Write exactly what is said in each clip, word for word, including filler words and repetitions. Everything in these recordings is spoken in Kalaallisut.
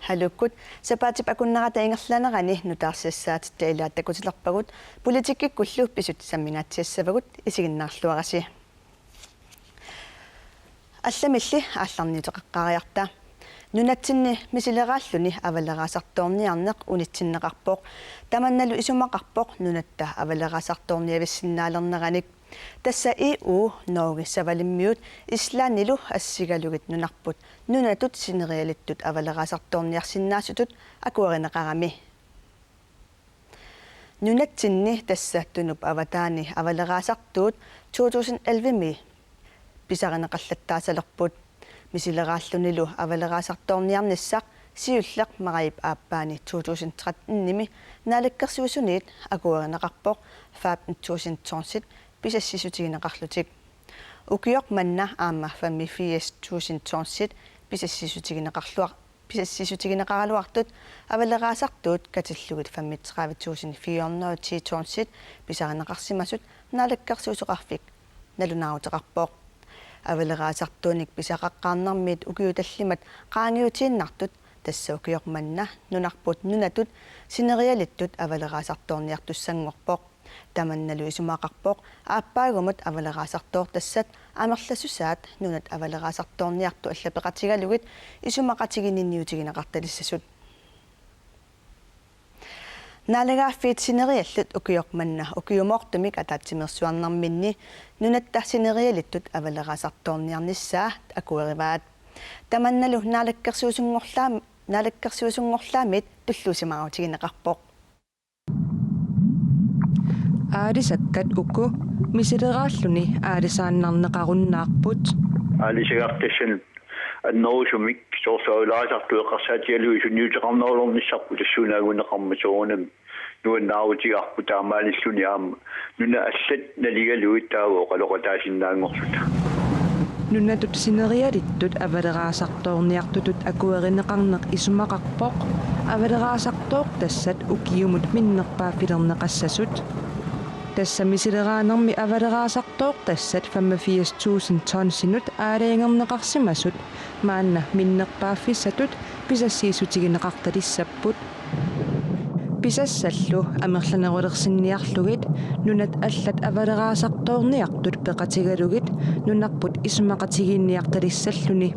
Haluukkut sapaatip akunnerata ingerlanerani nutaarsiassaatitta ilaat takutilerpagut, politikkikkullu pisut sammingatsiassavagut, isiginnaarluarisi. Allamilli aallarniuteqaqqaariarta. Nunatsinni misileraalluni avaleraasartoorniarneq unitsinneqarpoq. Tamannalu isumaqarpoq nunatta avaleraasartoorniavissinnaalerneranik. Tassa E U, Norge, Savalimmiut Islandilu assigalugit nunarput nunatut sinerialittut avaleraasartoorniarsinnaasutut akuerineqarami. Nunatsinni tassa Tunup avataani avaleraasartuut to tusind elleve-mi pisarineqallattaasalerput. Misileraallunilu avaleraasartoorniarnissaq siulleq marip aappaani to tusind tretten-imi naalakkersuisuniit akuerineqarpoq femten tusind tonsit pisassiissutigineqarlutik. Ukioq manna aamma femogfirs tusind tonsit pisassiissutigineqarluar-, pisassiissutigineqaraluartut avaleraasartuut katillugit femogtredive tusind fire hundrede og ti tonsit pisarineqarsimasut naalakkersuisoqarfik nalunaaruteqarpoq. Avaleraasartuunik pisaqaqqaarnermiit ukiut tallimat qaangiutiinnartut tassa ukioq manna nunarput nunatut sinerialittut avaleraasartoorniartussanngorpoq. Tamannalu isumaqarpoq aappaagumut avaleraasartoortassat amerlassusaat nunat avaleraasartoorniartut alla peqatigalugit isumaqatiginninniutigineqartalissasut. Naalagaaffiit sineriallit ukioq manna ukiumoortumik ataatsimeersuarnerminni nunatta sinerialittut avaleraasartoorniarnissaa akuerivaat. Tamannalu naalakkersuisunngorlaam-, naalakkersuisunngorlaamiit tulluusimaarutigineqarpoq. Aalisakkat uku misileraalluni aalisaannarneqarunnaarput. Aalisagartassanut annerusumik soorlu avaleraasartuut eqqarsaatigalugit sunniuteqarnerulernissarput tassuuna anguneqarmat soorunami nuannaarutigaarput taamaalilluni aamma nunat allat naligalugit taava oqaloqataasinnaanngorluta. Nunatut sinerialittut avaleraasartoorniartutut akuerineqarneq isumaqarpoq avaleraasartoortassat ukiumut minnerpaaffilerneqassasut. Tassa misileraanermi avaleraasartoortassat femogfirs tusind tonsinut aalajangerneqarsimasut maanna minnerpaaffissatut pisassiissutigineqartalissapput. Pisassallu amerlanerulersinniarlugit nunat allat avaleraasartoorniartut peqatigalugit nunarput isumaqatigiinniartalissalluni.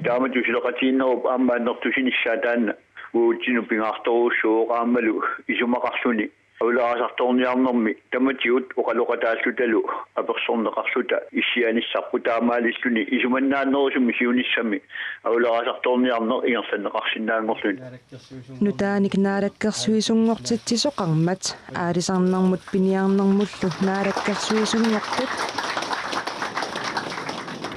Taamatut suleqatigiinnerup aamma annertusinissaa taanna uatsinnut pingaartorujussuuvoq aammalu isumaqarluni avaleraasartoorniarnermi tamatigut oqaloqataallutalu apersorneqarluta issianissarput taamaalilluni isumannaannerusumik siunissami avaleraasartoorniarneq ingerlanneqarsinnaanngorluni. Nutaanik naalakkersuisunngortitsisoqarmat aalisarnermut piniarnermullu naalakkersuisunngortut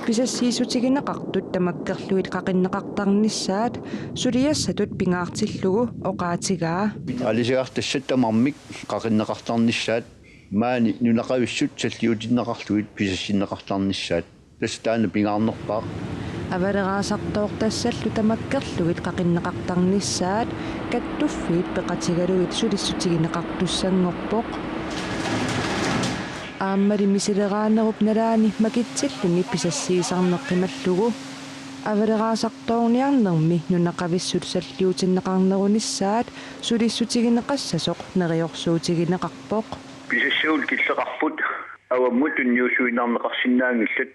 pisassiissutigineqartut tamakkerlugit qaqinneqartarnissaat suliassatut pingaartillugu oqaatigaa. Aalisagartassat tamarmik qaqinneqartarnissaat maani nunaqavissut salliutinneqarlugit pisassinneqartarnissaat. Tassa taanna pingaarnerpaaq. Avaleraasartoortassallu tamakkerlugit qaqinneqartarnissaat kattuffiit peqatigalugit sulissutigineqartussanngorpoq. Aammali misileraanerup nalaani makitsilluni pisassiisarneq qimallugu avaleraasartoorniarnermi nunaqavissut salliutinneqarnerunissaat sulissutigineqassasoq neriorsuutigineqarpoq. Pisassagut killeqarput avammut tunniussuinnarneqarsinnaanngillat,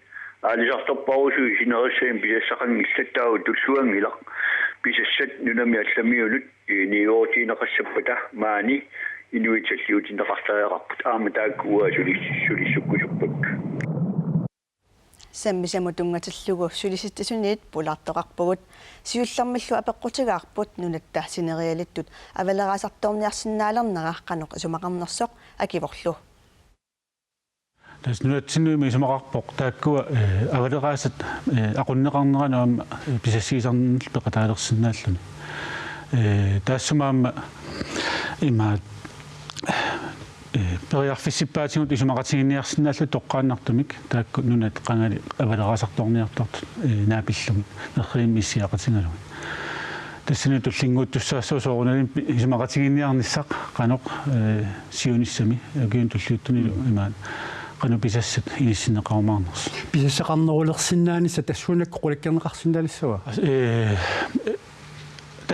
aalisartorparusuit sinerissami pisassaqanngillat, taava tulluanngilaq pisassat nunami allamiunut niuerutigineqassappata maani inuit salliutinneqartariaqarput aamma taakku uanga sulis-, sulissukkusuppakkit. Sammisamut tunngatillugu Sulisitsisuniit pulaartoqarpugut. Siullermillu apeqqutigaarput nunatta sinerialittut avaleraasartoorniarsinnaalernera qanoq isumaqarnersoq akivorlu. Tassa nunatsinnuimi isumaqarpoq taakkua, eh, avaleraasat, eh, aqunneqarneranut aamma, eh, pisassiisarnermut peqataalersinnaalluni. Eh, taassuma aamma imaat, eh, periarfissippaatigut isumaqatigiinniarsinnaallutik toqqaannartumik taakku nunat qangali avaleraasartoorniartartut, eh, naapillugit nerrivimmi issiaqatigalugit. Tassani tullinnguuttussaassooq soorunalimi pi-, isumaqatigiinniarnissaq qanoq, eh, siunissami ukiuni tulliuttunilu imaat qanoq pisassat inissinneqarumaarnersut. Pisassaqarnerulersinnaanissaq tassuunakkut qulakkeerneqarsinnaanissava? Eh,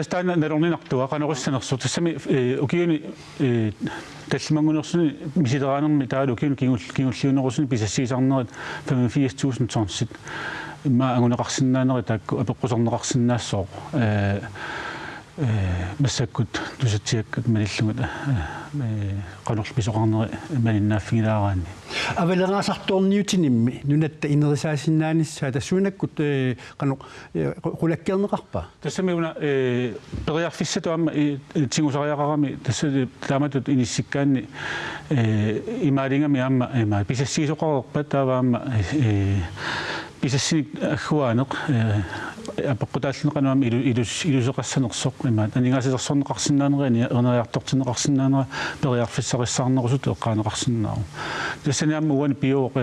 Tassa taanna nalorninartua qanoq issanersoq, tassami, eh, ukiuni, eh, tallimanngunersuni misileraanermi taavalu ukiuni kingul-, kingulliunerusuni pisassiisarnerit femogfirs tusind tonsit immaqa anguneqarsinnaanerit taakku apeqquserneqarsinnaassooq, eh, eh, massakkut tusatsiakkat malillugit, eh, eh, qanorlu pisoqarneri malinnaaffigilaaraanni. Avaleraasartuunniutinimmi nunatta inerisaasinnaanissaa tassuunakkut, eh, qanoq, eh, qu-, qulakkeerneqarpa? Tassami una, eh, periarfissatut aamma, eh, tigusariaqarami tassa taamatut inissikkaanni, eh, imaalingami aamma, eh, ima pisassiisoqareerpat taava aamma, eh, pisassinik agguaaneq, eh, apeqqutaallugu qanoq aamma ilu-, ilus-, iluseqassanersoq, ima aningaasalersorneqarsinnaanera, ani-, erneriartortinneqarsinnaanera periarfissarissaarnerusutut eqqaaneqarsinnaavoq. Tassani aamma uani pioq, eh,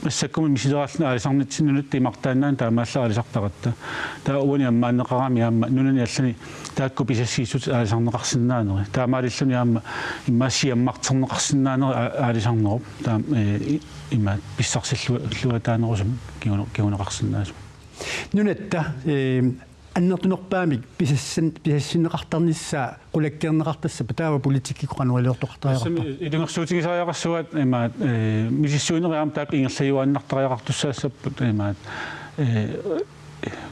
massakkumi misileraalluni aalisarnitsinni nunatta imartaannaani taamaallaat aalisartaratta. Taava uani ammaanneqarami aamma nunani allani taakku pisassiissut aalisarneqarsinnaaneri. Taamaalilluni aamma immaqa siammarterneqarsinnaaneri aa-, aalisarnerup. Taama, eh, i-, ima pissarsillu-, luataanerusumik kingune-, kinguneqarsinnaasumik. Nunatta, eh, annertunerpaamik pisassin-, pisassinneqartarnissaa qulakkeerneqartassappat taava politikkikkut qanoq iliortoqartariaqarpa? Tassami ilungersuutigisariaqassuaat imaat, eh, misissuinerit aamma taakku ingerlajuaannartariaqartussaassapput imaat, eh,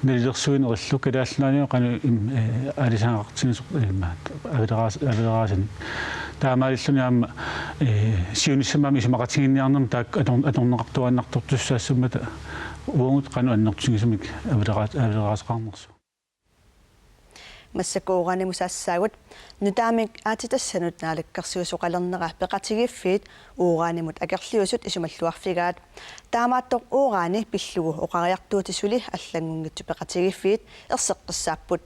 nalilersuinerillu Kalaallit Nunaanni qanoq im-, eh, aalisagaqartigisoq imaat avaleraas-, avaleraasanik. Taamaalilluni aamma, eh, siunissami aamma isumaqatigiinniarnermi taakku ator-, atorneqartuaannartortussaassammata uagut qanoq annertutigisumik avaleraas-, avaleraasaqarnersoq. Massakkut uranimut saassaagut. Nutaamik aatsitassanut naalakkersuisoqalernera peqatigiiffiit uranimut akerliusut isumalluarfigaat. Taamaattoq urani pillugu oqariartuutit suli allanngunngitsut peqatigiiffiit erseqqissaapput.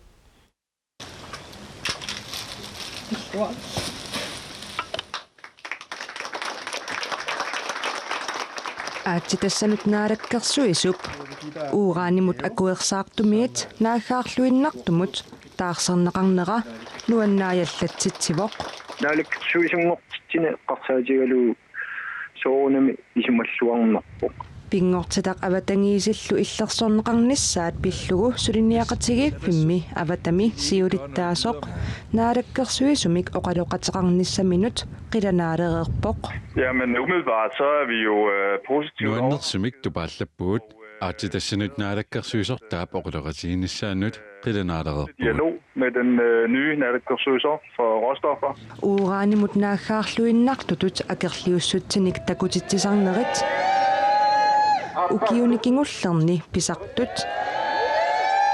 Aatsitassanut naalakkersuisup uranimut akuersaartumiit naaggaarluinnartumut taarserneqarnera nuannaajallatsitsivoq. Naalakkersuisunngortitsinni eqqarsaatigalugu soorunami isumalluarnerpoq. Pinngortitaq avatangiisillu illersorneqarnissaat pillugu suliniaqatigiiffimmi avatami siulittaasoq naalakkersuisumik oqaloqateqarnissaminut qilanaalereerpoq. Jamen, umiddelbart så er vi jo, øh, positivt over- Nuannersumik tupaallappugut, aatsitassanut naalakkersuisortaap oqaloqatigiinnissaanut qilanaalereerpugut. Dialog med den, øh, nye naalakkersuisoq for råstoffer. Uranimut naaggaarluinnartutut akerliussutsinik takutitsisarnerit ukiuni kingullerni pisartut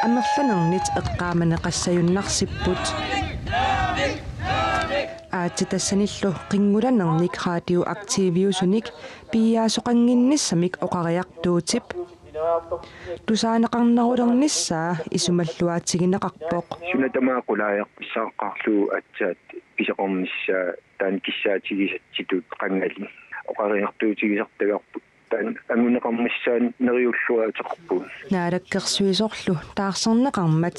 amerlanernit eqqaamaneqassajunnarsipput. Aatsitassanillu qinngulanernik radioaktiviusunik piiaasoqannginnissamik oqariartuutip tusaaneqarnerulernissaa isumalluaatigineqarpoq. Suna tamaat qulaajarpassaaqarlugu aatsaat pisoqarnissaa taanna kissaatigisatsitut qangali oqariartuutigisartagarput taanna anguneqarnissaa neriulluaateqarpugut. Naalakkersuisorlu taarserneqarmat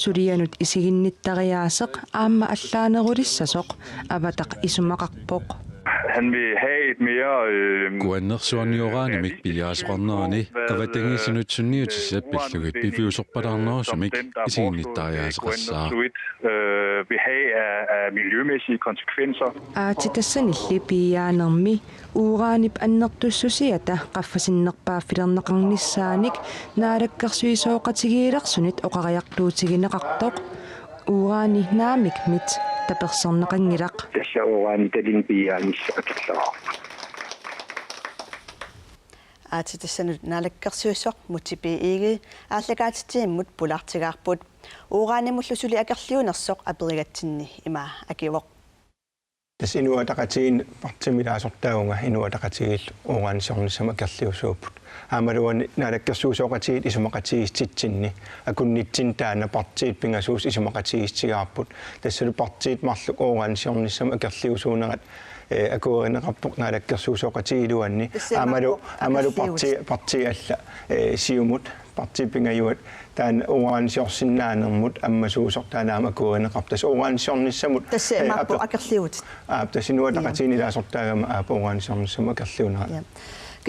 sulianut isiginnittariaaseq aamma allaanerulissasoq avataq isumaqarpoq. Han vil have et mere, øh, Kuannersuarni uranimik piiaasoqarnerani avatangiisinut sunniutissat pillugit piviusorpalaarnerusumik isiginnittariaaseqassaaq. Øh, vil have af, af miljømæssige konsekvenser. Aatsitassanilli piiaanermi uranip annertussusiata qaffasinnerpaaffilerneqarnissaanik naalakkersuisooqatigiilersunit oqariartuutigineqartoq urani naamikmit taperserneqanngilaq. Tassa urani tallimat piiaanissaq akerleraarput. Aatsitassanut naalakkersuisoq Múte B. Egede aallakaatitsivimmut pulaartigaarput. Uranimullu suli akerliunersoq aperigatsinni ima akivoq. Tassa Inuit Ataqatigiinni partiimik ilaasortaavunga Inuit Ataqatigiillu uranisiornissamut akerliusuupput. Aammalu uani naalakkersuisooqatigiit isumaqatigiissutitsinni akunnitsinni taanna partiit pingasuusut isumaqatigiissutigaarput. Tassalu partiit marluk uranisiornissamut akerliusuunerat, eh, akuerineqarpoq naalakkersuisooqatigiit iluanni. Tassa aammalu, imaappoq aammalu akerliuvutit. Parti-, partiit alla, eh, Siumut, partiit pingajuat taanna uranisiorsinnaanermut ammasuusoq taanna aamma akuerineqarpoq. Tassa uranisiornissamut, tassa eh, imaappoq aper-, akerliuvutit. Aap, tassa Inuit Ataqatigiinni ilaasortaagama aap uranisiornissamut akerliunerat. Ja.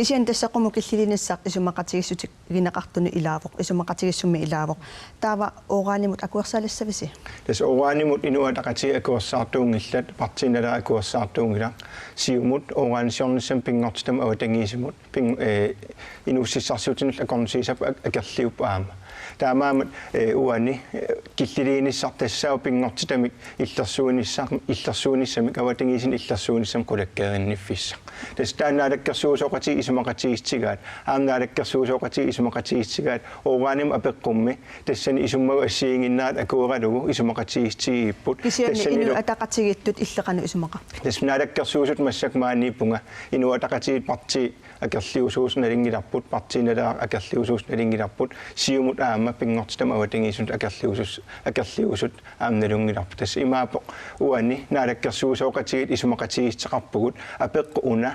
Kisianni tassa qummut killiliinissaq isumaqatigiissutigineqartunut ilaavoq, isumaqatigiissummi ilaavoq. Taava uranimut akuersaalissavisi? Tassa uranimut Inuit Ataqatigiit akuersaartuunngillat, Partii Naleraq akuersaartuunngilaq, Siumut uranisiornissamut pinngortitamut avatangiisimut ping-, eh, inuussutissarsiutinut akornutigisap ak-, akerliup aamma. Taamaammat, eh, uani, eh, killiliinissaq tassaavoq pinngortitamik illersuinissaq, illersuinissamik avatangiisinut illersuinissamut qulakkeerinniffissaq. Tassa taanna naalakkersuisooqatigiit isumaqatigiissutigaat, aamma naalakkersuisooqatigiit isumaqatigiissutigaat, uranimut apeqqummi tassani isummagut assigiinnginnerat akueralugu isumaqatigiissutigigipput. Kisianni tassanilu Inuit Ataqatigiittut illit qanoq isumaqarpit? Tassa naalakkersuisut massakkut maaniippunga, Inuit Ataqatigiit partii akerliusuusut nalunngilarput, Partii Naleraq akerliusuusut nalunngilarput, Siumut aamma pinngortitamut avatangiisinut akerliusus-, akerliusut aamma nalunngilarput. Tassa imaappoq uani naalakkersuisooqatigiit isumaqatigiissuteqarpugut, apeqqut una,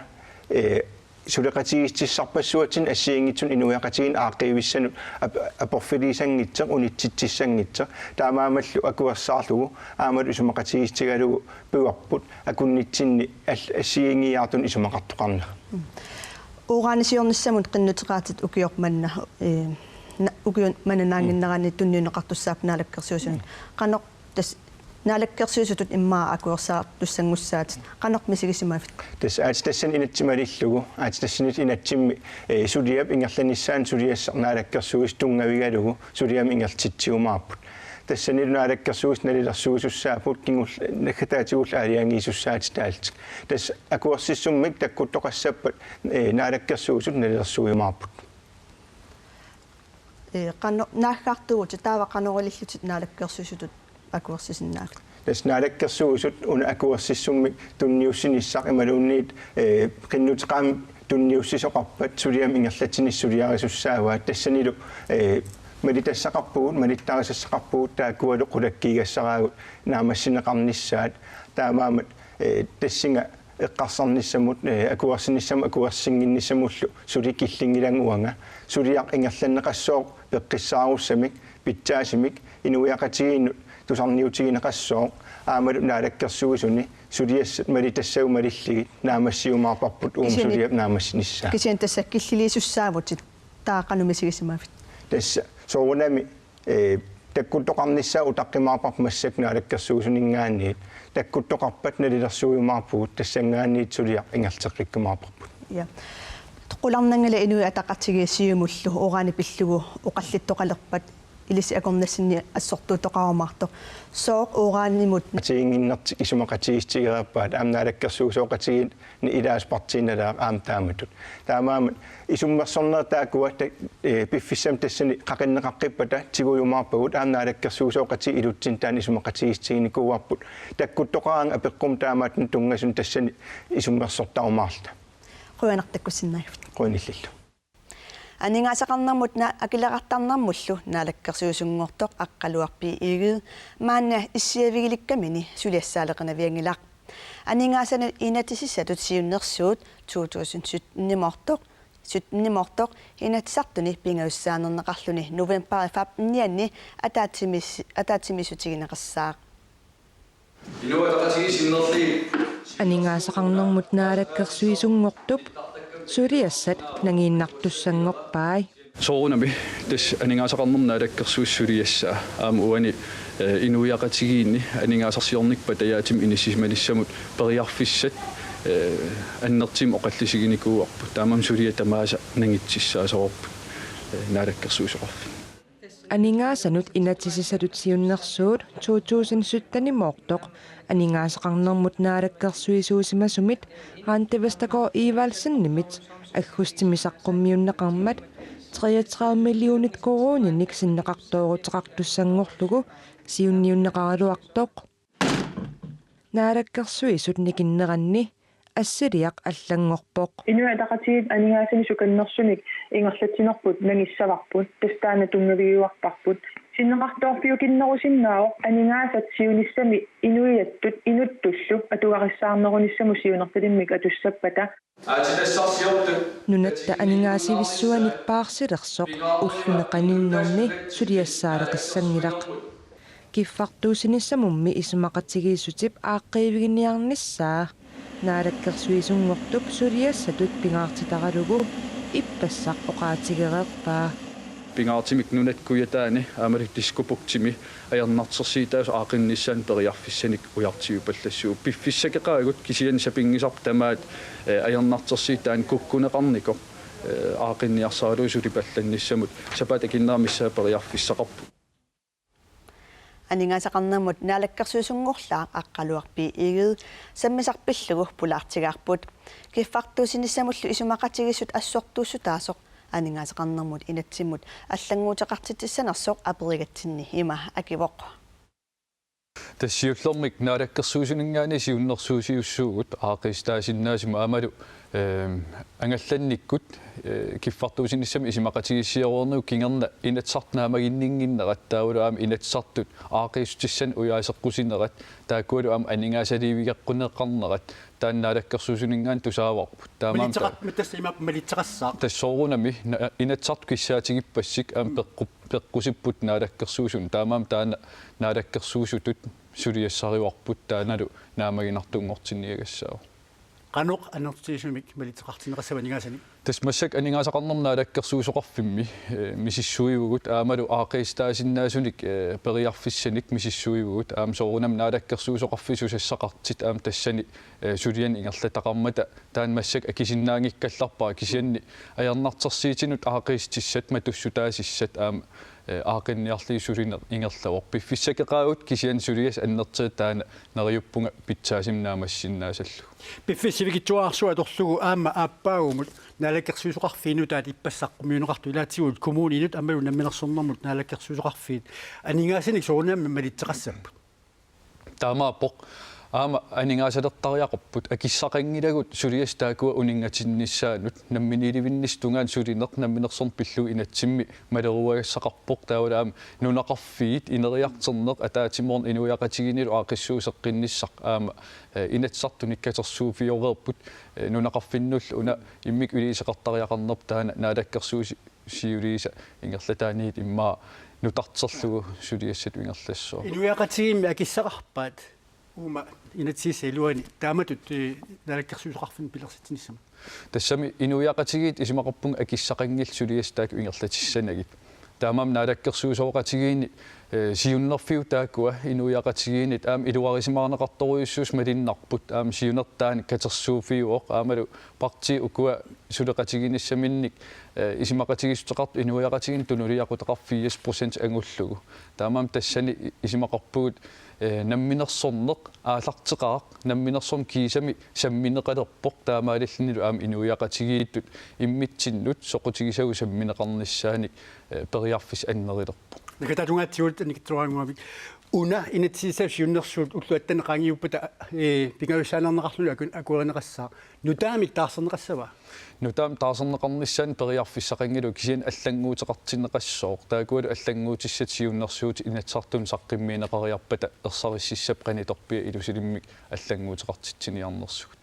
eh, suleqatigiissutissarpassuatsinnik assigiinngitsunut inuiaqatigiinnik aaqqiivissanut ap-, aporfiliisanngitsoq, unitsitsissanngitsoq, taamaammallu akuersaarlugu aammalu isumaqatigiissutigalugu pivarput akunnitsinni al-, assigiinngiiaartunut isumaqartoqarnera. Uranisiornissamut qinnuteqaatit ukioq manna, eh, na-, ukiup manna naannginnerani tunniunneqartussaapput naalakkersuisunut. Qanoq tassa naalakkersuisutut immaqa akuersaartussanngussaat, qanoq misigisimavit? Tassa aatsaat tassani inatsit malillugu, aatsaat tassani inatsimmi, eh, suliap ingerlanissaanut suliassaq naalakkersuisut tunngavigalugu suliamut ingerlatsitsiumaarput. Tassanilu naalakkersuisut nalilersuisussaapput kingul-, naggataatigullu aalajangiisussaatit taallutik. Tassa akuersissummik takkuttoqassappat, eh, naalakkersuisut nalilersuiumaarput. Eh, qano-, naaggaartuuvutit, taava qanoq ilillutit naalakkersuisutut akuersisinnaavit? Tassa naalakkersuisut una akuersissummik tunniussinissaq imaluunniit, eh, qinnuteqaamik tunniussisoqarpat suliamut ingerlatsinissaq suliarisussaavaat. Tassanilu, eh, malitassaqarpugut, malittarisassaqarpugut taakkualu qulakkeerugassaraagut naammassineqarnissaat. Taamaammat, eh, tassunga eqqarsarnissamut, eh, akuersinissamut akuersinnginnissamullu suli killinngilanga uanga. Suliaq ingerlanneqassooq peqqissaarussamik, pitsaasumik, inuiaqatigiinnut tusarniutigineqassooq, aammalu naalakkersuisuni suliassat malitassagut malillugit naammassiumaarparput uuma Kisianni suliap naammassinissaa. Kisianni tassa killiliisussaavutit, taava qanoq misigisimavit? Tassa soorunami, eh, takkuttoqarnissaa utaqqimaarparput massakkut naalakkersuisuninngaanniit, takkuttoqarpat nalilersuiumaarpugut, tassanngaanniit suliaq ingerlateqqikkumaarparput. Ja. Qularnanngilaq Inuit Ataqatigiit Siumullu urani pillugu oqallittoqalerpat ilissi akornassinni assortuuttoqarumaartoq. Sooq uranimut? Atuinnginnertik isumaqatigiissutigereerpaat, aamma naalakkersuisooqatigiinni ilaasa Partii Naleraq aamma taamatut. Taamaammat isummersorneq taakkua ta-, eh, piffissami tassani qaqinneqaqqippata tigujumaarpagut, aamma naalakkersuisooqatigiit ilutsinni taanna isumaqatigiissutiginikuuarput. Takkuttoqaraangat apeqqummi taamaattunik tunngasuni tassani isummersortarumaarluta. Qujanaq takkussinnaagavit. Qujanaq illillu. Aningaasaqarnermut na-, akileraartarnermullu naalakkersuisunngortoq Aqqaluaq B. Egede maanna issiavigilikkamini suliassaaleqinavianngilaq. Aningaasanut inatsisissatut siunnersuut to tusind sytten-imoortoq, sytten-imoortoq Inatsisartuni pingajussaanerneqarluni novembarip femten-ianni ataatsimis-, ataatsimiissutigineqassaaq. Inuit Ataqatigiit sinnerlugit. Aningaasaqarnermut naalakkersuisunngortup suliassat nangiinnartussanngorpai. Soorunami tassa aningaasaqarnermut naalakkersuisut suliassaat aamma uani, eh, inuiaqatigiinni aningaasarsiornikkut patajaatsumik inissisimanissamut periarfissat, eh, annertuumik oqallisiginikuuarput. Taamaammat suliat tamaasa nangitsissaasoqarput, eh, naalakkersuisoqarfik. Aningaasanut inatsisissatut siunnersuut to tusind sytten-imoortoq aningaasaqarnermut naalakkersuisuusimasumit Randi Vestergaard Evaldsenimit aggustimi saqqummiunneqarmat treogtredive millionit koruuninik sinneqartooruteqartussanngorlugu siunniunneqaraluartoq. Naalakkersuisut nikinneranni assiliaq allanngorpoq. Inuit Ataqatigiit aningaasanik sukannersunik ingerlatsinerput nangissavarput, tassa taanna tunngavigiuarparput. Sinneqartoorfiukinnerusinnaavoq aningaasat siunissami inuiattut inuttullu atugarissaarnerunissamut siunertalimmik atussappata. Nunatta aningaasivissuanik paarsilersoq ulluni qaninnerni suliassaaleqissanngilaq. Kiffartuussinissamummi isumaqatigiissutip aaqqiiviginiarnissaa Naalakkersuisunngortup suliassatut pingaartitaralugu ippassaq oqaatigereerpaa. Pingaartumik Nunatta Kujataani aammalu Diskobugtimi ajornartorsiutaasut aaqqinnissaannut periarfissanik ujartuiupallassuupput. Piffissaqeqaagut kisianni sapinngisarput tamaat, eh, ajornartorsiut taanna kukkuneqarnikoq, eh, aaqqinniarsaralugu sulipallannissamut. Sapaatip akunnera missaa periarfissaqarput. Aningaasaqarnermut naalakkersuisunngorlaaq Aqqaluaq B. Egede sammisaq pillugu pulaartigaarput. Kiffartuussinissamullu isumaqatigiissut assortuussutaasoq aningaasaqarnermut inatsimmut allannguuteqartitsissanersoq aperigatsinni ima akivoq. Tassa siullermik naalakkersuisuninngaanniit siunnersuusiussuugut aaqqiissutaasinnaasumik aammalu, ehm, angallannikkut, eh, kiffartuussinissamut isumaqatigiissioreernikkut kingorna Inatsisartut naammaginninnginnerat taavalu aamma Inatsisartut aaqqiissutissanik ujaaseqqusinerat taakkualu aamma aningaasaliivigeqquneqarnerat taanna naalakkersuisuninngaanniit tusaavarput. Taamaammat ta- Malitseqat-, mitassaq ima malitseqassaaq. Tassa soorunami na-, Inatsisartut kissaatigippassi aamma peqqu-, peqqusipput naalakkersuisuni. Taamaammat taanna naalakkersuisutut suliassarivarput taannalu naammaginartunngortinniagassaavoq. Qanoq annertutigisumik malitseqartinneqassava aningaasanik? Tassa massakkut aningaasaqarnermut naalakkersuisoqarfimmi, eh, misissuivugut aammalu aaqqiissutaasinnaasunik, eh, periarfissanik misissuivugut aamma soorunami naalakkersuisoqarfiit susassaqartut aamma tassani, eh, sulianik ingerlataqarmata taanna massakkut akisinnaanngikkallarpara kisianni ajornartorsiutinut aaqqiissutissat matussutaasissat aamma, eh, aaqqinniarlugit sulineq ingerlavoq. Piffissaqeqaagut kisianni suliassat annertuut taanna neriuppunga pitsaasumik naammassisinnaassallugu. Piffissaq sivikitsuararsuaq atorlugu aamma aappaagumut naalakkersuisoqarfiit nutaat ippassaq qummiunneqartut ilaatigut kommuninut aammalu namminersornermut naalakkersuisoqarfiit aningaasanik soorunami malitseqassapput. Taamaappoq aamma aningaasalertariaqarput akissaqanngilagut suliassat taakkua uninngatinnissaannut namminiilivinnissap tungaanut sulineq namminersorneq pillugu inatsimmi maleruagassaqarpoq taavalu aamma nunaqarfiit ineriartorneq ataatsimoorneq inuiaqatigiinnilu aaqqissuusseqqinnissaq aamma, eh, Inatsisartunik katersuuffioreerput, eh, nunaqarfinnullu una immikkut iliuuseqartariaqarnerput taanna naalakkersuisi- siuliisa ingerlataaniit immaqa nutarterlugu suliassatut ingerlassooq. Inuiaqatigiimmi akissaqarpat uuma inatsisissap iluani taamatut, eh, naalakkersuisoqarfinni pilersitsinissamut? Tassami inuiaqatigiit isumaqarpunga akissaqanngillat suliassat taakku ingerlatissanagit. Taamaammat naalakkersuisooqatigiinni, eh, siunnerfiup taakkua inuiaqatigiinnit aamma iluarisimaarneqartorujussuusoq malunnarpoq aamma siunertaanik katersuuffiuvoq aammalu partiit ukua suleqatigiinnissaminnik, eh, isumaqatigiissuteqartut inuiaqatigiinnut tunuliaqutaqarfiit firs procent angullugu. Taamaammat tassani i-, isumaqarpugut, eh, namminersorneq aallarteqaaq, namminersorneq kiisami sammineqalerpoq, taamaalillunilu aamma inuiaqatigiittut immitsinnut soqutigisagut sammineqarnissaanik, eh, periarfissaq annerulerpoq. Nakataatungaatigut annikitsuaraannguamik. Una inatsisissap siunnersuut ulluattaneqangiuppata, eh, pingajussaanerneqarluni aku-, akuerineqassaaq. Nutaamik taarserneqassava? Nutaamik taarserneqarnissaanut periarfissaqanngilagut kisianni allannguuteqartinneqassooq. Taakkualu allannguutissat siunnersuutit Inatsisartunut saqqummiunneqariarpata ersarississapput qanitorpiaq ilusilimmik allannguuteqartitsiniarnersugut.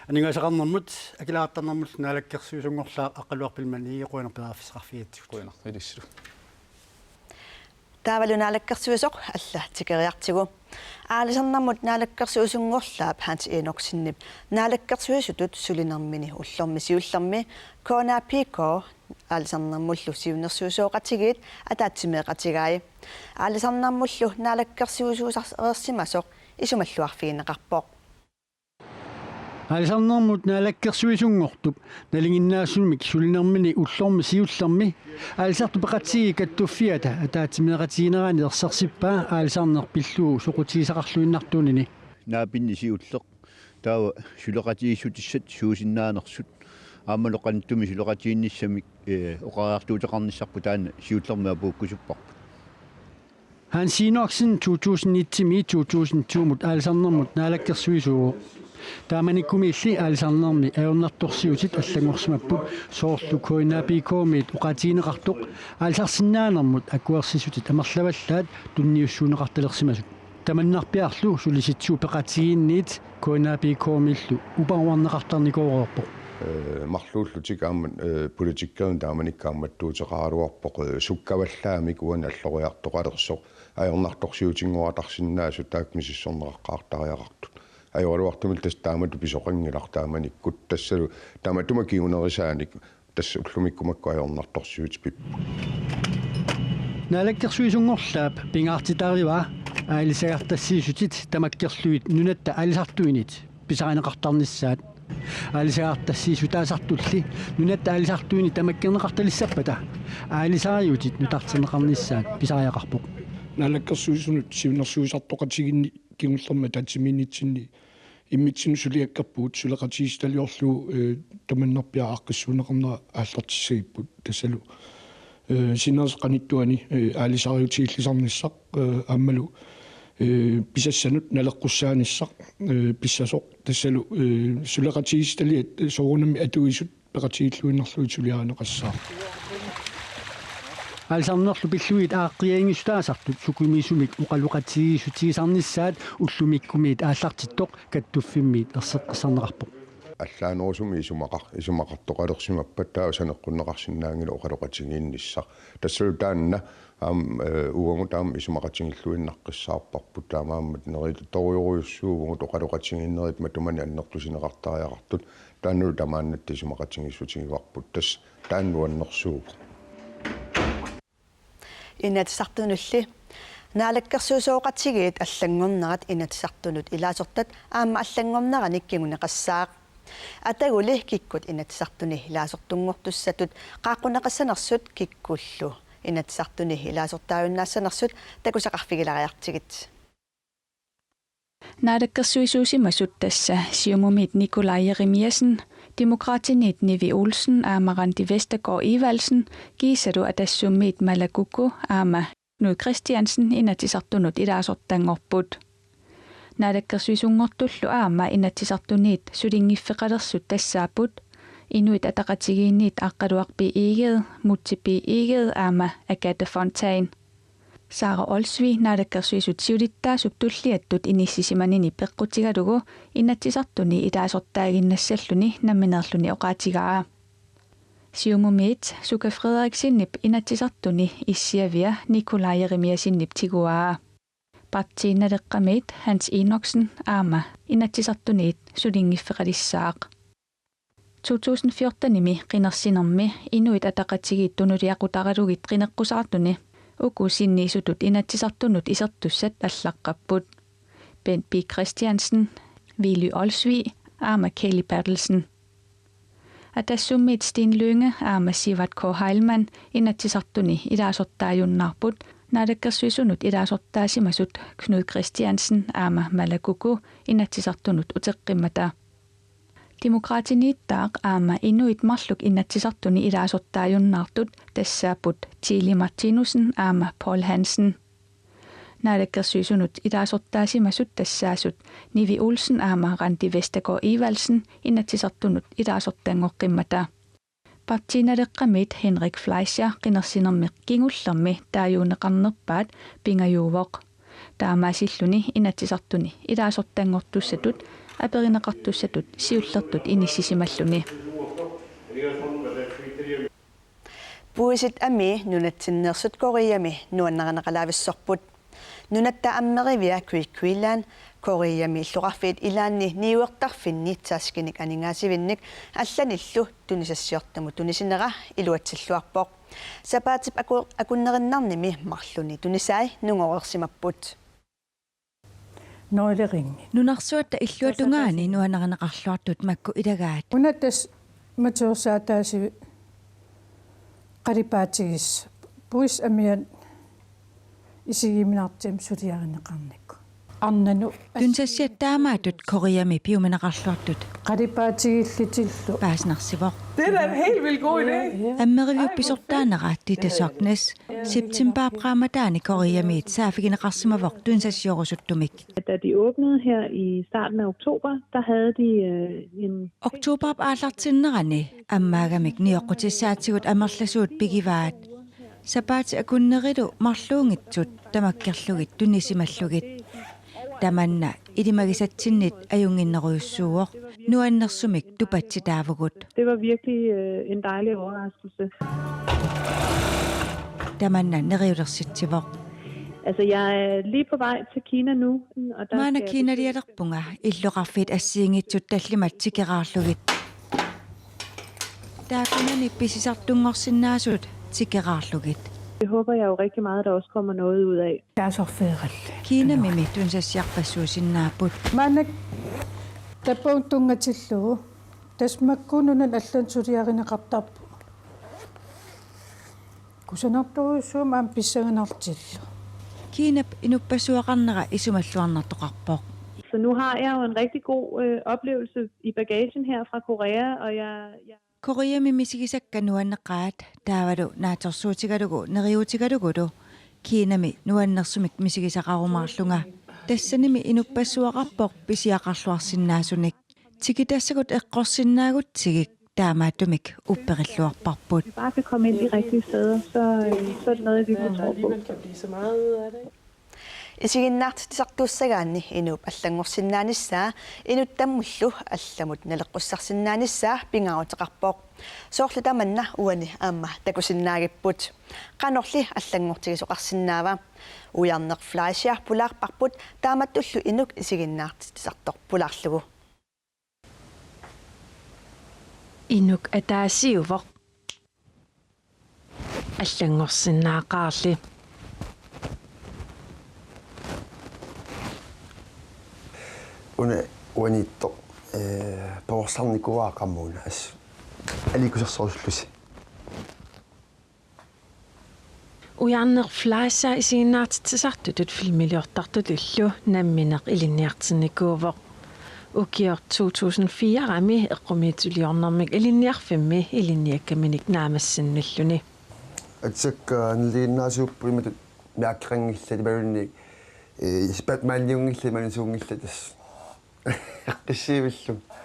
Aningaasaqarnermut akileraartarnermut naalakkersuisunngorlaaq Aqqaluaq Pillmann Egede qujanaq periarfissaqarfigigatsigut. Qujanaq ilissilu. Taavalu naalakkersuisoq alla tikeriartigu. Aalisarnermut naalakkersuisunngorlaap Hans Enoksenip naalakkersuisutut sulinermini ullormi siullermi K N A P K aalisarnermullu siunnersuisooqatigiit ataatsimeeqatigai. Aalisarnermullu naalakkersuisuusareersimasoq isumalluarfigineqarpoq. Aalisarnermut naalakkersuisunngortup nalinginnaasumik sulinermini ullormi siullermi Aalisartut Peqatigiit Kattuffiata ataatsimeeqatiginerani ersersippaa aalisarneq pillugu soqutigisaqarluinnartunini. Naapinni siulleq taava suleqatigiissutissat suusinnaanersut aammalu qanittumi suleqatigiinnissamik, eh, oqariartuuteqarnissarput taanna siullermi apuukkusupparput. Hans Enoksen to tusind et-imi to tusind tyve-mut aalisarnermut naalakkersuisuuvoq. Taamanikkumiilli aalisarnermi ajornartorsiutit allanngorsimapput soorlu K N A P K-miit oqaatigineqartoq aalisarsinnaanermut akuersissutit amerlavallaat tunniussuunneqartalersimasut. Tamannarpiarlu Sulisitsisut Peqatigiinniit K N A P K-miillu uparuarneqartarnikooreerpoq. Eh, marluullutik aamma, eh, politikkerit taamanikkut kaammattuuteqaraluarpoq, eh, sukkavallaamik uani alloriartoqalersoq ajornartorsiutinngoratarsinnaasut taakku misissorneqaqqaartariaqartut. Ajoraluartumik tassa taamatut pisoqanngilaq taamanikkut, tassalu tamatuma kingunerisaanik tassa ullumikkut makku ajornartorsiutit pipput. Naalakkersuisunngorlaap pingaartitarivaa aalisagartassiissutit tamakkerlugit nunatta aalisartuinit pisarineqartarnissaat. Aalisagartassiissutaasartulli nunatta aalisartuinit tamakkerneqartalissappata aalisariutit nutarterneqarnissaat pisariaqarpoq. Naalakkersuisunut siunnersuisartoqatigiinni kingullermi ataatsimiinnitsinni immitsinnut suliakkerpugut, suleqatigiissitaliorlugu, eh, tamannerpiaq aaqqissuunneqarnera aallartissagipput, tassalu, eh, sinerissap qanittuani, eh, aalisariutigillisarnissaq, eh, aammalu, eh, pisassanut naleqqussaanissaq, eh, pissasoq, tassalu, eh, suleqatigiissitaliat, eh, soorunami atuisut peqatigiilluinnarlugit suliarineqassaaq. Aalisarnerlu pillugit aaqqiaginngissuutaasartut sukumiisumik oqaloqatigiissutigisarnissaat ullumikkumiit aallartittoq kattuffimmiit erseqqissarneqarpoq. Allaanerusumik isumaqar-, isumaqartoqalersimappat taava saneqqunneqarsinnaanngilaq oqaloqatigiinnissaq. Tassalu taanna aamma, eh, uagut aamma isumaqatigiilluinnaqqissaarparput, taamaammat neriittorujorujussuuvugut oqaloqatigiinnerit matumani annertusineqartariaqartut, taannalu tamaannatta isumaqatigiissutigivarput, tassa taanna nuannersuuvoq. Inatsisartunulli. Naalakkersuisooqatigiit allanngornerat Inatsisartunut ilaasortat aamma allanngorneranik kinguneqassaaq. Ataguli kikkut Inatsisartuni ilaasortunngortussatut qaaqquneqassanersut kikkullu Inatsisartuni ilaasortaajunnaassanersut takusaqarfigilaariartigit. Naalakkersuisuusimasut, tassa Siumumiit Nikolaj Jeremiassen, Demokraatiniit Nivi Olsen aamma Randi Vestergaard Evaldsen, kiisalu Atassummiit Mala Kuku aamma Knud Kristiansen, Inatsisartunut ilaasortanngorput. Naalakkersuisunngortullu aamma Inatsisartuniit sulinngiffeqalersut tassaapput Inuit Ataqatigiinniit Aqqaluaq B. Egede, Múte B. Egede aamma Agathe Fontain. Sara Olsvig Naalakkersuisut siulittaasup tulliattut inissisimanini peqqutigalugu Inatsisartuni ilaasortaaginnassalluni nammineerluni oqaatigaa. Siumumiit Suka Frederiksenip Inatsisartuni issiavia Nikolaj Jeremiassenip tiguaa. Partii Naleqqamiit Hans Enoksen aamma Inatsisartuniit sulinngiffeqalissaaq. To tusind fjortenimi qinersinermi Inuit Ataqatigiit tunuliaqutaralugit qineqqusaartuni uku sinniisutut Inatsisartunut isertussat allaqqapput: Bent B. Christiansen, Willy Olsvig aamma Kelly Berthelsen. Atassummiit Steen Lynge aamma Sivert K. Heilmann Inatsisartuni ilaasortaajunnaarput, Naalakkersuisunut ilaasortaasimasut Knud Kristiansen aamma Mala Kuku Inatsisartunut uteqqimmata. Demokraatiniittaaq aamma inuit marluk Inatsisartuni ilaasortaajunnaartut tassaapput Tilly Martinussen aamma Poul Hansen. Naalakkersuisunut ilaasortaasimasut tassaasut Nivi Olsen aamma Randi Vestergaard Evaldsen Inatsisartunut ilaasortanngoqqimmata. Partii Naleqqamiit Henrik Fleischer qinersinermi kingullermi taaguuneqarnerpaat pingajuuvoq. Taamaasilluni Inatsisartuni ilaasortanngortussatut aperineqartussatut siullertut inissisimalluni. Puisit amii nunatsinneersut Koreami nuannarineqalaavissorput. Nunatta ammerivia Quick Quillan Koreami illoqarfiit ilaanni niuertarfinni taskinik aningaasivinnik allanillu tunisassiortumut tunisinera iluatsilluarpoq. Sapaatip aku-, akunnerinnarnimi marlunni tunisai nungoreersimapput. Nøgleringi. Nunarsuatta illuatungaani nuannarineqarluartut makku ilagaat. Una tassa matuersaataasiviit qalipaatigiissut. Puisit amiat isigiiminartumik suliarineqarnikut. Arnanut. Tunisassiat taamaattut Koreami piuminaqarluartut. Qalipaatigiillutillu. Paasinarsivoq. Det er da en helt vildt god idé. Ammeriviup pisortaanera Ditte Socknes septembarip qaammataani Koreamiit saaffigineqarsimavoq tunisassiorusuttumik. Da de åbnede her i starten af oktober, der havde de, øh, en... Oktobarip aallartinnerani ammaagamik nioqqutissaatigut amerlasuut pigivaat. Sapaatip akunnerilu marluunngitsut tamakkerlugit tunisimallugit. Tamanna ilimagisatsinnit ajunnginnerujussuuvoq, nuannersumik tupatsitaavugut. Det var virkelig, øh, en dejlig overraskelse. Tamanna neriulersitsivoq. Altså, jeg er lige på vej til Kina nu, og der Maanna skal jeg Kinalialerpunga illoqarfiit assigiinngitsut tallimat tikeraarlugit. Taakkunani pisisartunngorsinnaasut tikeraarlugit. Det håber jeg jo rigtig meget, at der også kommer noget ud af. Taasarfeeralle. Kinamimi tunisassiarpassuusinnaapput. Maanna tappavut tunngatillugu. Tassa makku nunani allanut suliarineqartarpoq. Kusanartorujussuummat aamma pissanganartillugu. Kinap inuppassuaqarnera isumalluarnartoqarpoq. Så nu har jeg jo en rigtig god øh, oplevelse i bagagen her fra Korea, og jeg, jeg Koreami misigisakka nuanneqaat, taavalu naatsorsuutigalugu neriuutigalugulu Kinami nuannersumik misigisaqarumaarlunga. Tassanimi inuppassuaqarpoq pisiaqarluarsinnaasunik. Tikitassagut eqqorsinnaagutsigik taamaattumik upperilluarparput. Vi bare kan komme ind de rigtige steder, så, øh, så er det noget, vi virkelig tror på. Alligevel kan blive så meget ud af det, ikke? Isiginnaartitsisartuussagaanni inuup allanngorsinnaanissaa inuttammullu allamut naleqqussarsinnaanissaa pingaaruteqarpoq. Soorlu tamanna uani aamma takusinnaagipput. Qanorli allanngortigisoqarsinnaava? Ujarneq Fleischer pulaarparput taamatullu inuk isiginnaartitsisartoq pulaarlugu. Inuk ataasiuvoq. Allanngorsinnaaqaarli. Una uaniittoq eh, perorsarnikuuara qamuuna as aliikkusersorullusi. Ujarneq Fleischer isiginnaartitsisartutut filmiliortartutullu nammineq ilinniartinnikuuvoq. Ukioq to tusind fire-mi eqqumiitsuliornermik ilinniarfimmi ilinniakkaminik naammassinnilluni. Atsakka naliginnaasuupput imatut miaakkeqanngillat imaluunniit eh, Batmaniunngillat imaluunniit suunngillat tassa. Qissiivillunga.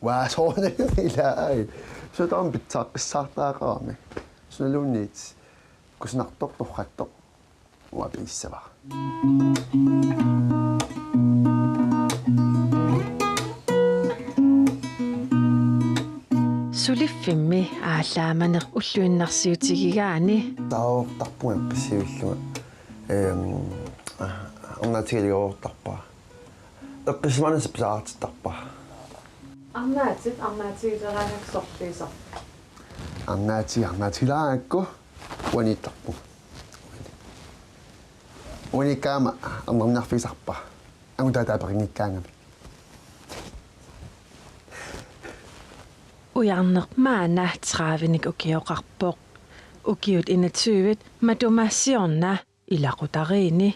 Waa soorunami ilaa ai. Sutaam pitsaaqqissaartaaqarami. Sunaluunniit kusanartoq torrattoq. Uanga piissavara. Suliffimmi aallaamaneq ulluinnarsiutigigaanni. Taortarpunga qissiivillunga. Ehm, arnaatigileruortarpara. Eqqissisimanissaq pisariaqartittarpara. Arnaatit, arnaatigileraangat sorliisoq. Arnaati, arnaatigileraangakku uaniittarpunga. Uaniikkaangama arnarniarfigisarpara. Angutaata apeqanngikkaangami. Ujarneq maanna tredivenik ukioqarpoq. Ukiut enogtyve matuma siorna ilaqutariinni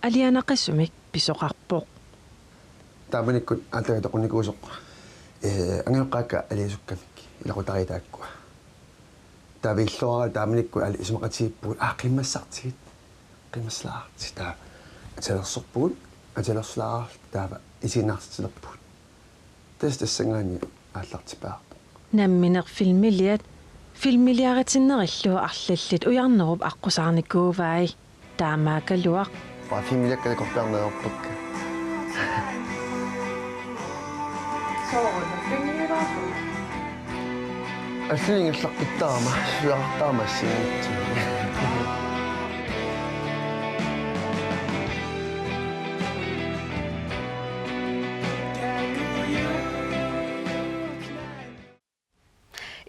alianaqisumik pisoqarpoq. Taamanikkut aatagaq toqunnikuusoq eh angajoqqaakka aliasukkamik ilaqutariit taakkua. Taava illuara taamanikkut aali isumaqatigiippugut aa qiimmassartigit. Qiimmassalaartigit taava atisalersorpugut atisalersorlaarluta taava isiginnaartitsilerpugut. Tassa tassanngaanniit aallartippaarpoq. Nammineq filmiliat, filmiliaritinnerillu arlallit Ujarnerup aqqusaarnikuuvai. Taamaakkaluaq. Uanga filmiliakka nakorpiarneq ajorpakka. Alliinngillarpittarama, suliaqartarama assigiinngitsunik.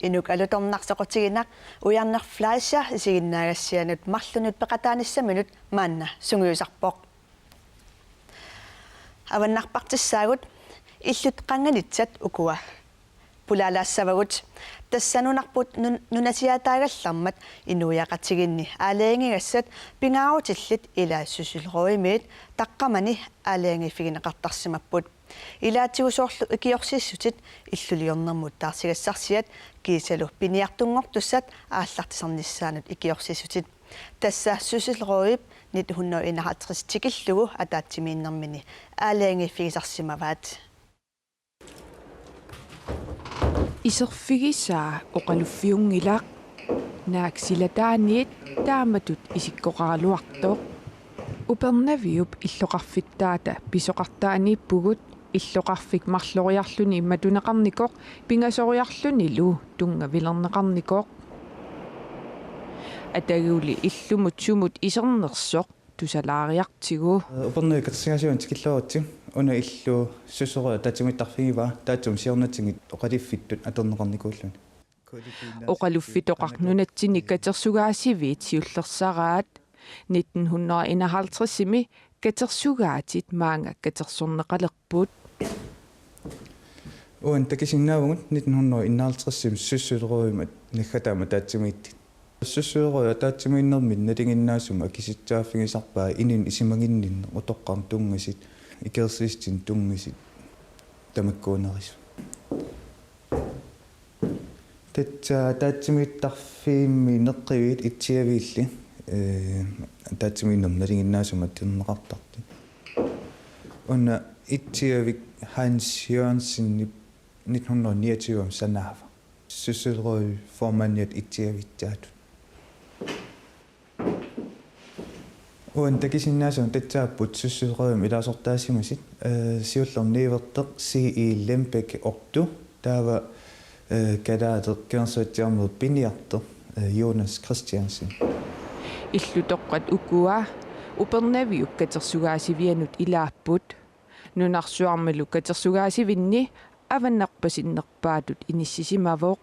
Inuk alutornaq soqutiginaq Ujarneq Fleischer isiginnaagassianut marlunut peqataanissaminut maanna sungiusarpoq. Avannarpartissaagut illut qanganitsat ukua pulaalaassavagut. Tassa nunarput nun-, nunasiaataagallarmat inuiaqatigiinni aalajangigassat pingaarutillit ilaat Sysselrådimiit taqqamani aalajangiiffigineqartarsimapput. Ilaatigut soorlu ikiorsiissutit illuliornermut taarsigassarsiat kiisalu piniartunngortussat aallartisarnissaannut ikiorsiissutit. Tassa Sysselrådip nitten hundrede og enoghalvtreds tikillugu ataatsimiinnermini aalajangiiffigisarsimavaat. Iserfigisaa oqaluffiunngilaq. Naak silataaniit taamatut isikkoqaraluartoq. Upernaviup illoqarfittaata pisoqartaaniippugut illoqarfik marloriarluni matuneqarnikoq pingasoriarlunilu tunngavilerneqarnikoq. Ataguli illumut sumut isernersoq tusalaariartigu. Upernaviup katersugaasivianut tikilluaritsi, una illu Susserød ataatsimiittarfigivaa, taassuma siornatigut oqaluffittut atorneqarnikuulluni. Oqaluffitoqarfik nunatsinni katersugaasiviit siullersaraat. Nitten hundrede enoghalvtredsimi katersugaatit maanga katersorneqalerput. Uani takusinnaavugut nitten hundrede enoghalvtredsimi Susserødimut naggataamut ataatsimiittoq. Susserød ataatsimiinnermi nalinginnaasumik akisutsaaffigisarpaat inunnut isumaginninneq, utoqqarnut tunngasut, ikersissutinut tunngasut, tamakkuunerisut. Tassa ataatsimiittarfimmi neqqiviit itsiaviilli, ee, ataatsimiinnermi nalinginnaasumik atorneqartartut. Una itsiavik Hans Jørgensenip nitten hundrede niogtyve sanaava. Susserød formandiat itsiavissaatut. Uani takusinnaasut tassaapput Susserødimut ilaasortaasimasut, ee, siullermik niuertoq C. E. Lembæk Otto, taava, ee, kalaaleq Kangerlussuaq Sisimiut piniartoq, ee, Jonas Christiansen. Illutoqqat ukua Upernaviup katersugaasivianut ilaapput. Nunarsuarmilu katersugaasivinni avannarpasinnerpaatut inissisimavoq.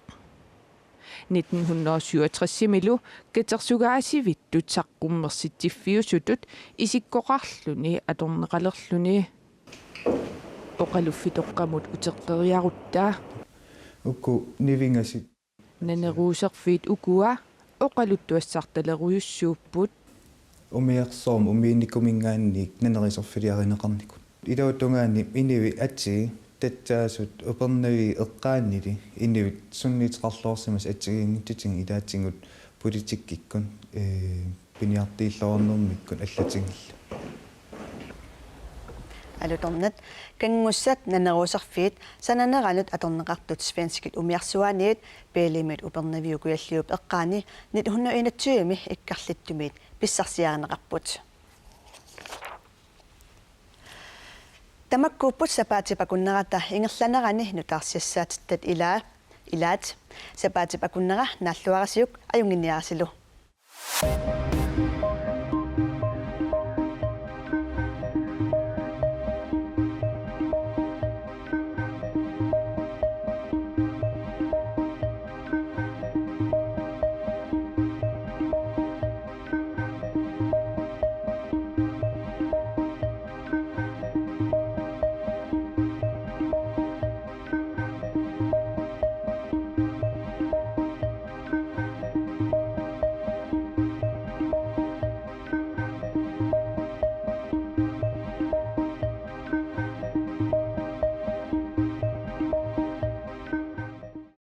Nitten hundrede syvogtresimilu katersugaasivittut saqqummersitsiffiusutut isikkoqarluni atorneqalerluni. Oqaluffitoqqamut uteqqeriarutta. Uku nivingasut. Naneruuserfiit ukua oqaluttuassartalerujussuupput. Umiarsuarmut umiinnikuminngaanniit naneruuserfiliarineqarnikut. Ilaatungaani inuit atii tassaasut Upernaviup eqqaanili inuit sunniuteqarluarsimasut assigiinngitsutigut ilaatigut politikkikkut, ee, piniartuullerinermikkut allatigillu. Alutornaq, kanngussat naneruuserfiit sananeranut atorneqartut svenskit umiarsuaaniit Bellimiit Upernaviup Kujalliup eqqaani nitten hundrede enogtyvemi ikkarlittumiit pissarsiarineqarput. Tamakkuupput sapaatip akunnerata ingerlanerani nutaarsiassaatittat ilaa, ilaat. Sapaatip akunnera naalluarisiuk, ajunnginniarisilu.